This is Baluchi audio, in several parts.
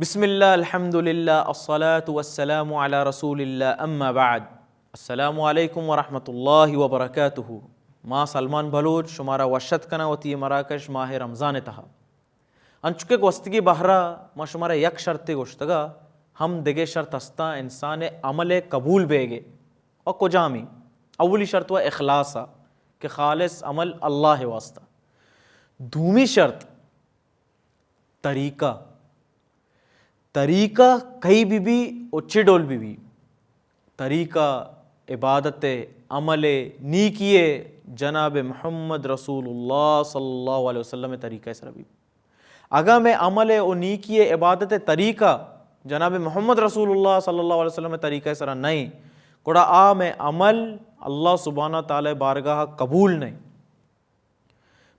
بسم اللہ، الحمدللہ، الصلاة والسلام علی رسول اللہ، اما بعد۔ السلام علیکم ورحمۃ اللہ وبرکاتہ۔ ما سلمان بلوچ شمارا وش اتک کناں وتی مراکش ماہ رمضان ءِ تہا۔ انچو کہ گوستگی بہرا ما شمارا یک شرطے گوشتگا، ہم دگہ شرط ہستاں انسان ءِ عمل ءِ قبول بیگ ءِ، و کجامی؟ اولی شرط و اخلاص ءَ کہ خالص عمل اللہ ءِ واسطہ۔ دومی شرط طریقہ۔ طریقہ کئی بہ بی و چہ ڈول بہ بی، طریقہ عبادت ءِ، عمل ءِ، نیکی ءِ جناب محمد رسول اللہ صلی اللہ علیہ وسلم ءِ طریقہ ءِ سرا بی۔ اگاں مئے عمل ءِ و نیکی ءِ، عبادت ءِ طریقہ جناب محمد رسول اللہ صلی اللہ علیہ وسلم ءِ طریقہ ءِ سرا نئیں، گڑا آ مئے عمل اللہ سبحانہ تعالی ءِ بارگاہ ءَ قبول نئیں۔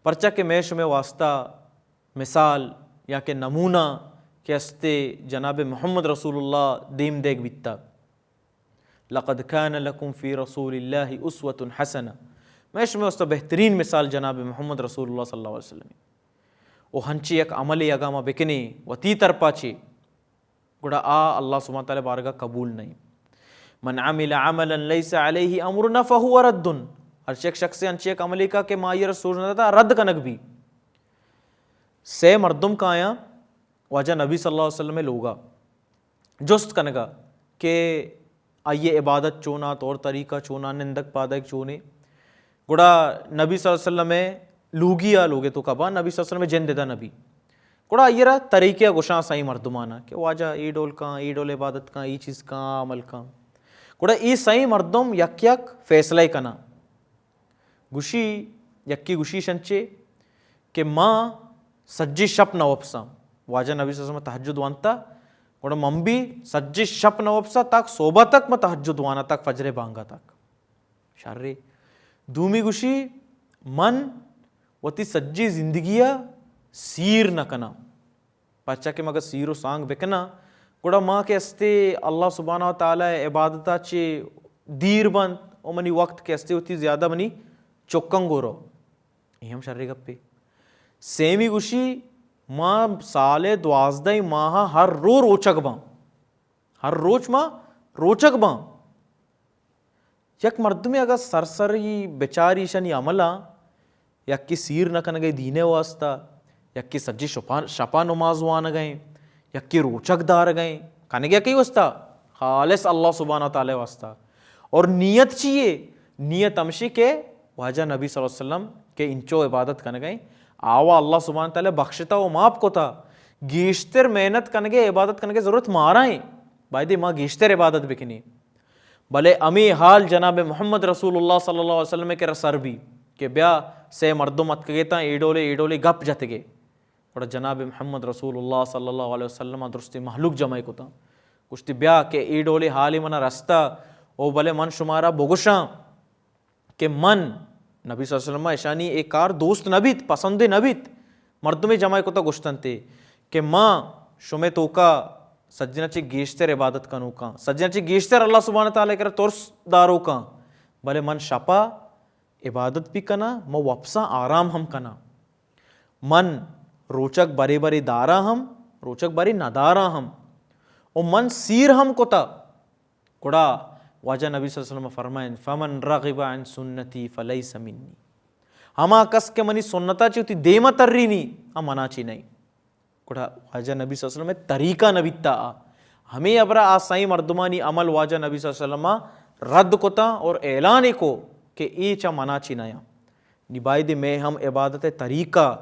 پرچا کہ مئے شمئے واسطہ مثال یا کہ نمونہ کہ استے جناب محمد رسول اللہ دیم دیگ بیتا۔ لقد کان لکم فی رسول اللہ اسوۃ حسنہ۔ مئے شمئے واسطہ بہترین مثال جناب محمد رسول اللہ صلی اللہ علیہ وسلم۔ و ہنچی یک عملے اگاں ما بکنیں وتی طرفا چے، گڑا آ اللہ سبحانہ تعالی بارگاہ قبول نئیں۔ من عمل عملا لیس علیہ امرنا فہو رد۔ ہر یک شخص انچیں یک عملے کا کہ ما آئی را سوج نہ داتا، رد کنگ بی۔ سے مردم کایاں واجہ نبی صلی اللہ علیہ وسلم ءِ لوگا جست کنگا کہ آئی ءِ عبادت چونا، طور طریقہ چونا، نندگ پادگ چونے۔ گڑا نبی صلی اللہ علیہ وسلم ءِ لوگی آ لوگے تو کبا نبی صلی اللہ علیہ وسلم ءِ جند ادا نبی۔ گڑا آئی را طریقہ گوشاں سائیں مردمانا کہ واجہ اے ڈول کاں، اے ڈول عبادت کاں، اے چیز کاں، عمل کاں۔ گڑا اے سائیں مردم یک یک فیصلہ کناں۔ گوشی، یکے گوشی شنچے کہ ما سجی شپ نہ وپساں۔ واجہ نبی صلی اللہ علیہ وسلم تہجد وانتا، گڑا من بھی سجی شپ نہ وپساں، تاک صوبہ تک ما تہجد وانا، تاک فجر بانگا تک۔ شرے۔ دومی گوشی، من وتی سجی زندگی ءَ سیر نہ کناں۔ پرچا کہ مگہ سیر و سانگ بکناں، گڑا ما کہ استے اللہ سبحانہ و تعالی عبادتا چے دیر بنت و منی وقت کہ استے وتی زیادہ منی چکاں گورو۔ اے ہم شرے گپے۔ سیمی گوشی، ما سال دوازدہ ماہ ہر رو روچگ باں۔ ہر روچ ما روچگ باں۔ یک مردمے اگاں سرسری بچاری ایشانی عملاں، یکے سیر نہ کنگے دین ءِ واسطہ، یکے سجی شپان-، شپا نماز وانگیں، یکے روچگ دارگیں، کنگے کئی واسطہ؟ خالص اللہ سبحانہ و تعالی واسطہ۔ اور نیت چیے؟ نیت ہمشی کہ واجہ نبی صلی اللہ علیہ وسلم کہ انچو عبادت کنگیں، آوا اللہ سبحانہ و تعالی بخشتا و معاف کتا، گیشتر محنت کنگے، عبادت کنگے ضرورت مارا ہیں، بایدے ما گیشتر عبادت بکنیں۔ بلے ہمے حال جناب محمد رسول اللہ صلی اللہ علیہ وسلم ءِ کرا سر بی کہ بیا سے مردم اتکگے تاں اے ڈولے، اے ڈولے گپ جتگے۔ گڑا جناب محمد رسول اللہ صلی اللہ علیہ وسلم ءَ درستی مہلوک جمع کتاں۔ گوشتی، بیا کہ اے ڈولے حالے منا رستا، او بلے من شمارا بگوشاں کہ من، نبی صلی اللہ علیہ وسلم ءَ اشانی اے کار دوست نہ بیت، پسند نہ بیت۔ مردمے جمع کتا گوشتنتے کہ ما شمے توکا سجنا چہ گیشتر عبادت کنوکاں، سجنا چہ گیشتر اللہ سبحانہ تعالی کرا ترس داروکاں، بلے من شپا عبادت بھی کناں، من وپساں آرام ہم کناں۔ من روچگ برے برے داراں ہم، روچگ برے نداراں ہم۔ و من سیر ہم کتا۔ گڑا واجہ نبی صلی اللہ علیہ وسلم فرمائیں، فمن رغب عن سنتی فلیس منی۔ ہما کس کہ منی سنتا چہ وتی دیما ترینی، آ منا چی نہیں۔ گڑا واجہ نبی صلی اللہ علیہ وسلم طریقہ نبی تا۔ ہمیں ابرا آ سائیں مردمانی عمل واجہ نبی صلی اللہ علیہ وسلم رد کتا اور اعلان کو کہ اے چا منا چی نیا۔ نی بایدے مئے ہم عبادت ءِ طریقہ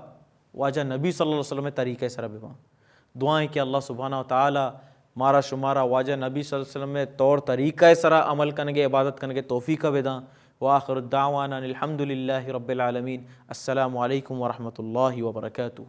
واجہ نبی صلی اللہ علیہ وسلم ءِ طریقہ ءِ سرا بباں۔ دعائیں کہ اللہ سبحانہ و تعالی مارا شمارا واجہ نبی صلی اللہ علیہ وسلم ءِ طور طریقہ ءِ سرا عمل کنگے، عبادت کنگے توفیق بداں۔ وآخر دعوانا ان الحمد للہ رب العالمین۔ السلام علیکم ورحمۃ اللہ وبرکاتہ۔